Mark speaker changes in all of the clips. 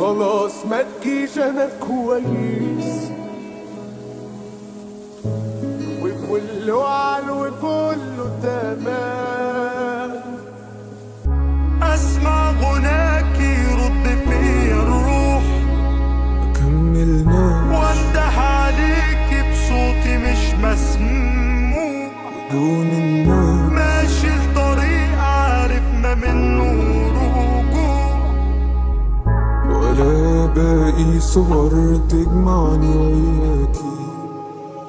Speaker 1: خلاص ما تجيش انا كويس، وكله وعلو كله تمام.
Speaker 2: اسمع غناك يرد فيا الروح،
Speaker 3: كملنا
Speaker 2: وانده عليكي بصوتي مش مسموع،
Speaker 3: دون الناس
Speaker 2: ماشي الطريق عارف ما منه رجوع،
Speaker 3: ولا باقي صور تجمعني وياكي.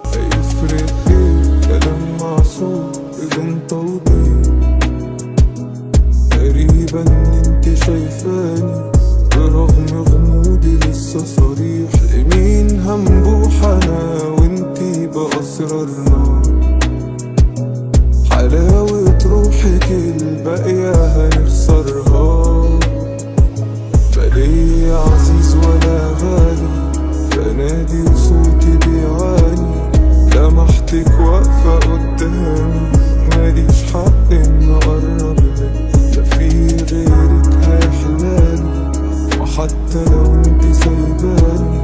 Speaker 3: هيفرق ايه كلام معصوب بدون توضيح؟ تقريبا انت شايفاني برغم غموضي لسه صريح. لمين هنبوح انا وانتي بأسرارنا؟ حلاوة روحك الباقية هنخسرها. بلي عزيز ولا غالي، بنادي وصوتي بيعاني. لمحتك واقفة قدامي، ماليش حق ان اقرب لك، لا في غيرك هيحلالي. وحتى لو انت سايباني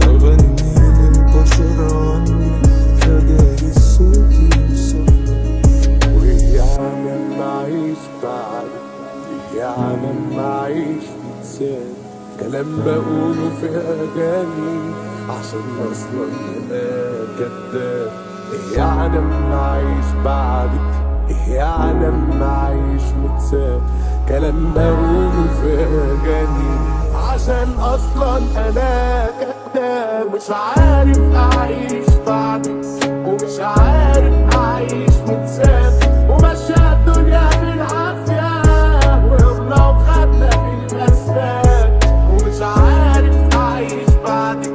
Speaker 3: اغني للبشر عنك، فجايز صوتي يوصل.
Speaker 1: وإيه عالم معيش بعدك، إيه عالم معيش متساب، كلام بقوله في أغاني عشان أصلا أنا كداب. إيه عالم معيش بعدك، إيه عالم معيش متساب، كلام بقوله في أغاني عشان أصلا أنا كداب. مش عارف أعيش بعدك، ومش عارف أعيش متساب، وماشية الدنيا بالعافية ويلا وخدنا بالأسباب. ومش عارف أعيش بعدك،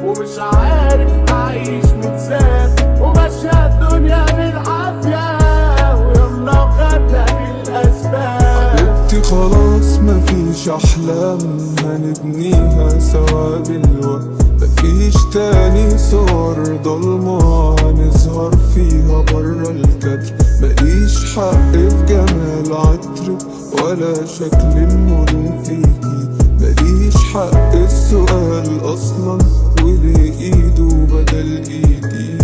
Speaker 1: ومش عارف أعيش متساب، وماشية الدنيا بالعافية ويلا وخدنا بالأسباب.
Speaker 3: حبيبتي خلاص مفيش أحلام هنبنيها سوا بالوقت، مفيش تاني صور ضلمة هنظهر فيها برا الكادر. ماليش حق في جمال عطرك ولا شكل الهدوم فيكي، ماليش حق السؤال أصلا وليه إيده بدل إيدي.